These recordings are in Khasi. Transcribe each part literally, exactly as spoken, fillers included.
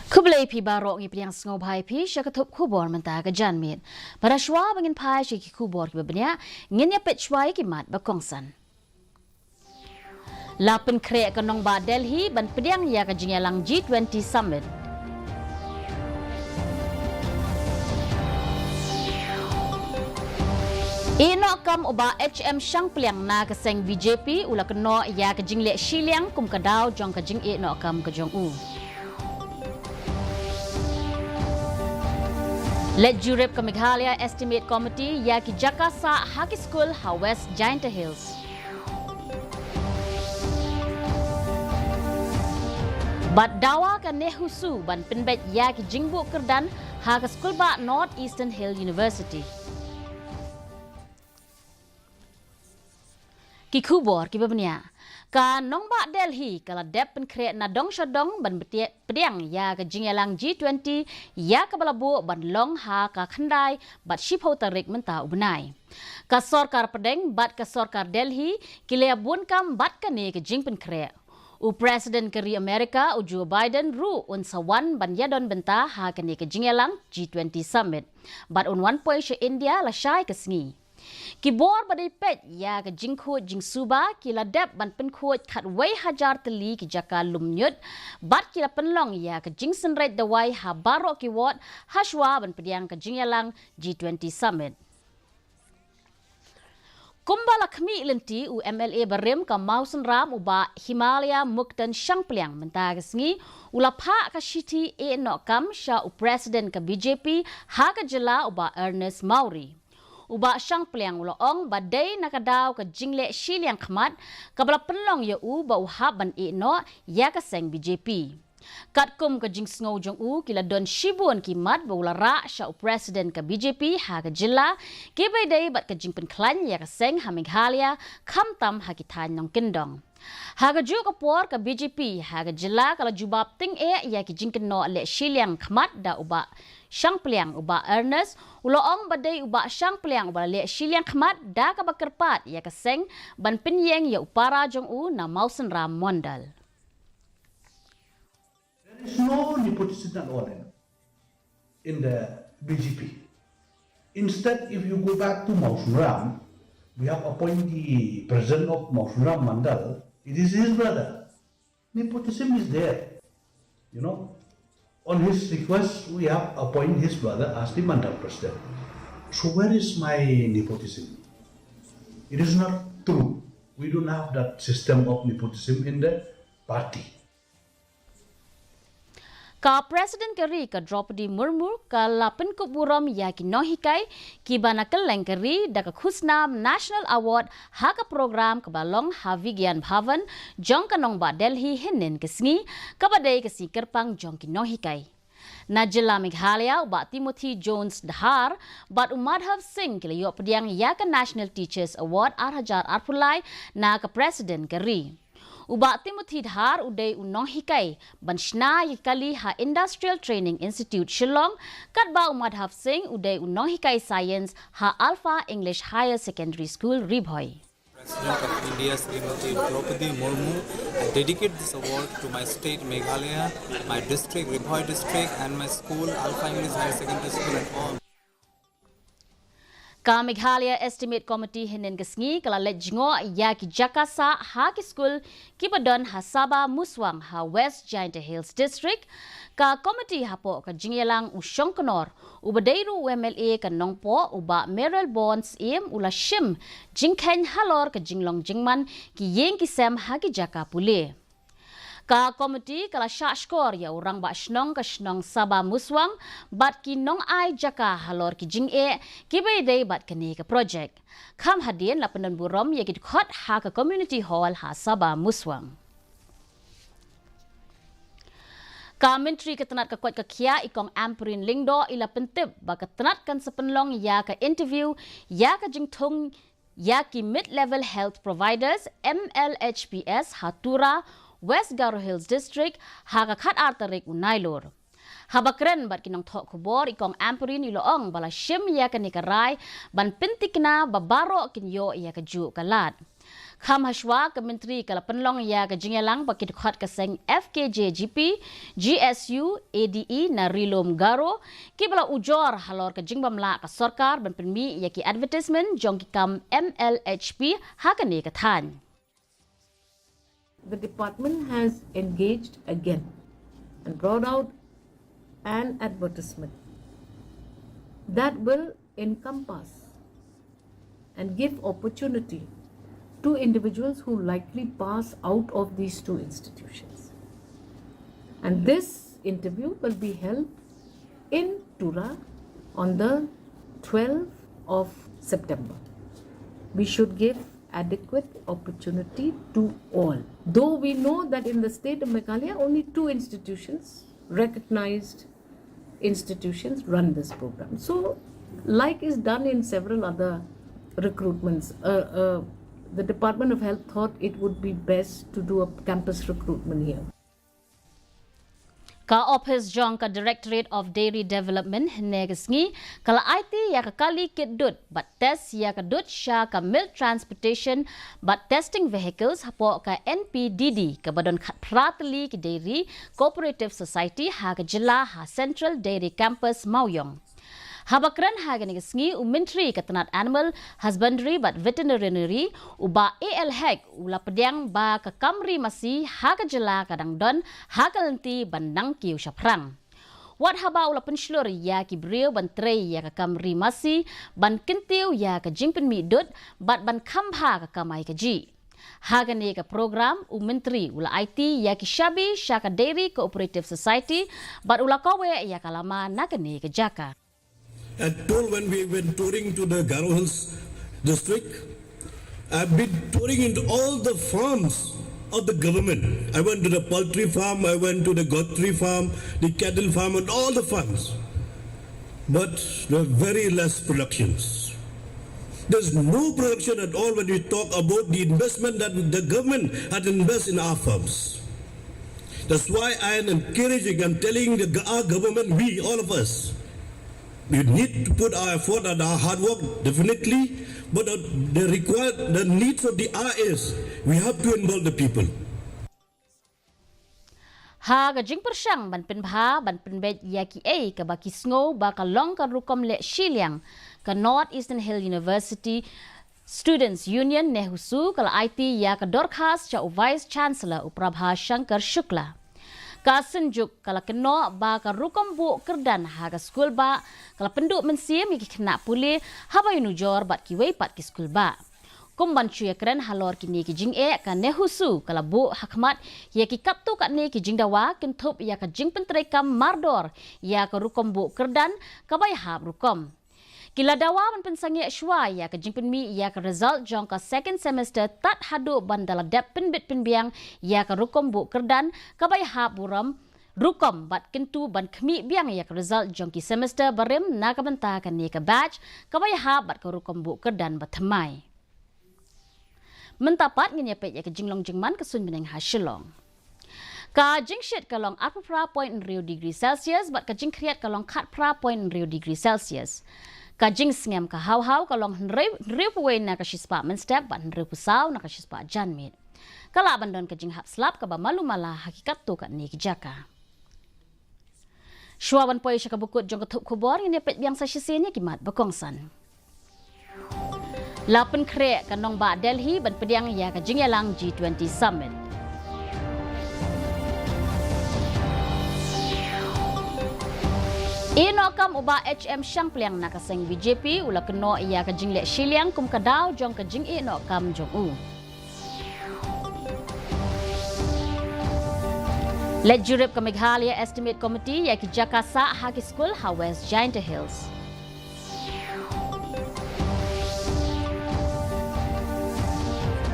Khublei phi baroh, ngi pdiang sngewbha ïa phi sha ka thup khubor mynta ka janmiet. Para shwa ba ngin phai sha ki khubor kiba bniah, ngin ïa peit shwa ïa ki mat ba kongsan. La pynkhreh ka nongbah Delhi ban pdiang ïa ka jingïalang G twenty Summit. Ïehnoh kam u Bah H M Shangpliang na ka seng B J P u la kynnoh ïa ka jingleh shiliang kum ka daw jong ka jingïehnoh kam ka jong u. Leit jurip ka Meghalaya Estimate Committee ïa ki jaka sah ha ki skul ha West Jaintia Hills. Bad dawa ka NEHUSU ban pynbeit ïa ki jingbuh kyrdan ha ka skulbah North Eastern Hill University. Ki khubor kiba bniah. Ka nongbah Delhi ka la dep pynkhreh na dong sha dong ban bti-, pdiang ïa ka jingïalang G twenty ïa kaba la buh ban long ha ka khyndai bad shiphew tarik mynta u bnai. Ka sorkar pdeng bad ka sorkar Delhi ki la ïabun kam bad kane ka jingpynkhreh. U President ka ri Amerika u Joe Biden ruh un sa wan ban ïadon bynta ha kane ka jingïalang G twenty Summit. Bad un wan poi sha India lashai ka sngi. Ki bor ba dei peit ïa ka jingkhuid jingsuba ki la dep ban pynkhuid khatwei hajar tylli ki jaka lum ñiut, bad ki la pynlong ïa ka jingsynreit dawai ha baroh ki ward, ha shwa ban pdiang ka jingïalang G twenty Summit. Kumba la khmih lynti, u M L A barim ka Mawsynram u Bah Himalaya Muktan Shangpliang mynta ka sngi u la phah ka shithi ïehnoh kam sha u President ka B J P ha ka jylla u Bah Ernest Mawrie. U Bah Shangpliang u la ong ba dei na ka daw ka jingleh shiliang khmat kaba la pynlong ïa u ba u hap ban ïehnoh ïa ka seng B J P. Katkum ka jingsngew jong u, ki la don shibun ki mat ba u la rah sha u President ka B J P ha ka jylla, kiba ïadei bad ka jingpynkhlaiñ ïa ka seng ha Meghalaya, khamtam ha ki thaiñ nongkyndong. Ha kajuh ka por ka B J P ha ka jylla ka la jubab tyngeh ïa ki jingkynnoh leh shiliang khmat da u Bah Shangpliang. U Bah Ernest u la ong ba dei u Bah Shangpliang uba la leh shiliang khmat da kaba kyrpad ïa ka seng ban pynïeng ïa u para jong u na Mawsynram Mondal. There is no nepotism at all in, in the B J P. Instead, if you go back to Mawsynram, we have appointed the president of Mawsynram Mandal. It is his brother. Nepotism is there. You know, on his request, we have appointed his brother as the Mandal president. So where is my nepotism? It is not true. We don't have that system of nepotism in the party. Ka President ka ri ka Droupadi Murmu ka la pynkup burom ïa ki nonghikai kiba na kylleng ka ri da ka khusnam National Award ha ka program kaba long ha Vigyan Bhavan jong ka nongbah Delhi hynnin ka sngi, kaba dei ka sngi kyrpang jong ki nonghikai. Na jylla Meghalaya, u Bah Timothy Jones Dhar bad u Madhav Singh ki la ïoh pdiang ïa ka National Teachers Award ar hajar arphew lai na ka President ka ri. U Bah Timothy Dhar u dei u nonghikai ban shna ïa ki kali ha Industrial Training Institute Shillong, katba u Madhav Singh u dei u nonghikai science ha Alpha English Higher Secondary School, Ri Bhoi. President of India, Srimati Droupadi Murmu, I dedicate this award to my state, Meghalaya, my district, Ri Bhoi district, and my school, Alpha English Higher Secondary School, and all. Ka Meghalaya Estimate Committee hynnin ka sngi ka la leit jngoh ïa ki jaka sah ha ki skul kiba don ha Saba Muswang ha West Jaintia Hills District. Ka komiti hapoh ka jingïalang u Shongknor, uba dei ruh u M L A ka Nongpoh, u Bah Mayralborn Syiem, u la shim jingkheiñ halor ka jinglong jingman ki ïing ki sem ha ki jaka pule. Ka komiti ka la shah shkor ïa u rangbah shnong ka shnong Saba Muswang bad ki nongai jaka halor ki jingeh kiba ïadei bad kane ka projek. Kham hadien la pyndon burom ïa ki dkhot ha ka Community Hall ha Saba Muswang. Ka Myntri ka tnat ka koit ka khiah i Kong Ampareen Lyngdoh i la pyntip ba ka tnat kan sa pynlong ïa ka interview ïa ka jingthung ïa ki Mid Level Health Providers, M L H Ps, ha Tura, West Garo Hills District, ha ka khatar tarik u Nailur. Haba kren bad ki nongthoh khubor, i Kong Ampareen i la ong ba la shim ïa kane ka rai ban pyntikna ba baroh kin ïoh ïa kajuh ka lad. Kham hashwa ka Myntri ka la pynlong ïa ka jingïalang bad ki dkhot ka seng F K J G P, G S U, A D E na Ri-lum Garo, kiba la ujor halor ka jingbym lah ka sorkar ban pynmih ïa ki advertisement jong ki kam M L H P ha kane ka thaiñ. The department has engaged again and brought out an advertisement that will encompass and give opportunity to individuals who likely pass out of these two institutions. And this interview will be held in Tura on the twelfth of September. We should give adequate opportunity to all. Though we know that in the state of Meghalaya, only two institutions, recognized institutions, run this program. So, like is done in several other recruitments. Uh, uh, the Department of Health thought it would be best to do a campus recruitment here. Ka ophis jong ka Directorate of Dairy Development hynne ka sngi ka la aiti ïa ka kali kit dud bad test ïa ka dud sha ka Milk Transportation bad Testing Vehicles hapoh ka N P D D, kaba don khatphra tylli ki Dairy Cooperative Society ha ka jylla ha Central Dairy Campus Mawïong. Haba kren ha kane ka sngi u Myntri ka tnat Animal Husbandry bad Veterinary, u Bah A L Hek, u la pdiang ba ka kam ri masi ha ka jylla ka dang don ha ka lynti ban nang kiew shaphrang. Wat haba u la pynshlur ïa ki briew ban trei ïa ka kam ri masi, ban kyntiew ïa ka jingpynmih dud bad ban kham bha ka kamai kajih. Ha kane ka program u Myntri u la aiti ïa ki shabi sha ka Dairy Cooperative Society bad u la kaweh ïa ka lama na kane ka jaka. At Tul, when we went touring to the Garo Hills district, I've been touring into all the farms of the government. I went to the poultry farm, I went to the goatry farm, the cattle farm, and all the farms. But there are very less productions. There's no production at all when we talk about the investment that the government had invested in our farms. That's why I am encouraging and telling the, our government, we, all of us, we need to put our effort and our hard work, definitely, but the, the required, the needs of the hour is, we have to involve the people. Ha ka jingpyrshang ban pynbha, ban pynbeit ïa kiei kaba ki sngew ba ka long ka rukom leh shiliang, ka North Eastern Hill University Students Union, NEHUSU, ka la aiti ïa ka dorkhas sha u Vice Chancellor u Prabha Shankar Shukla. Ka Synjuk ka la kynnoh ba ka rukom buh kyrdan ha ka skulbah ka la pynduh mynsiem ïa ki khynnah pule haba ïanujor bad kiwei pat ki skulbah. Kum ban shu ïakren halor kine ki jingeh, ka NEHUSU ka la buh ha khmat ïa ki katto katne ki jingdawa kynthup ïa ka jingpyntreikam mardor ïa ka rukom buh kyrdan kaba ïahap rukom. Ki la dawa ban pynsangeh shuwa ïa ka jingpynmih ïa ka result jong ka second semester tad haduh ban da la dep pynbit pynbiang ïa ka rukom buh kyrdan kaba ïahap burom rukom bad kyntu ban khmih biang ïa ka result jong ki semester barim na ka bynta kane ka batch kaba ïahap bad ka rukom buh kyrdan bathymmai. Mynta pat ngin ïa peit ïa ka jinglong jingman ka suiñ bneng ha Shillong. Ka jingshit ka long arphew phra point hynriew degree Celsius bad ka jingkhriat ka long khatphra point hynriew degree Celsius. Ka jingsngem ka hawhaw ka long hynriew, hynriewphew wei na ka shispah mynstep bad hynriewphew saw na ka shispah janmiet. Ka lah ban don ka jinghap slap kaba malu mala ha ki katto katne ki jaka. Shuwa ban poi sha kaba kut jong ka thup khubor, ngin ïa peit biang sa shisien ïa ki mat ba kongsan. La pynkhreh ka nongbah Delhi ban pdiang ïa ka jingïalang G twenty Summit. Ïehnoh kam u Bah H M Shangpliang na ka seng B J P u la kynnoh ïa ka jingleh shiliang kum ka daw jong ka jingïehnoh kam jong u. Leit jurip ka Meghalaya Estimate Committee ïa ki jaka sah ha ki skul ha West Jaintia Hills.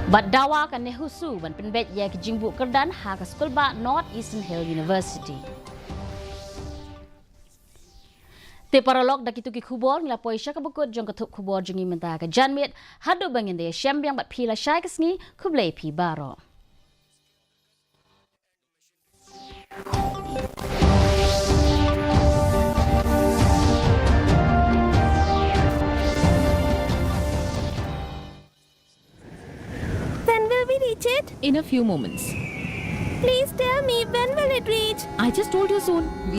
Bad dawa ka NEHUSU ban pynbeit ïa ki jingbuh kyrdan ha ka skulbah North Eastern Hill University. Te paralok, da kito ki khubor ngi la poi sha kaba kut jong ka thup khubor jong ngi mynta ka janmiet. Haduh ba ngin da ïashem biang bad phi lashai ka sngi, khublei phi baroh. Then in a few moments. Please tell me, when will it reach? I just told you, soon.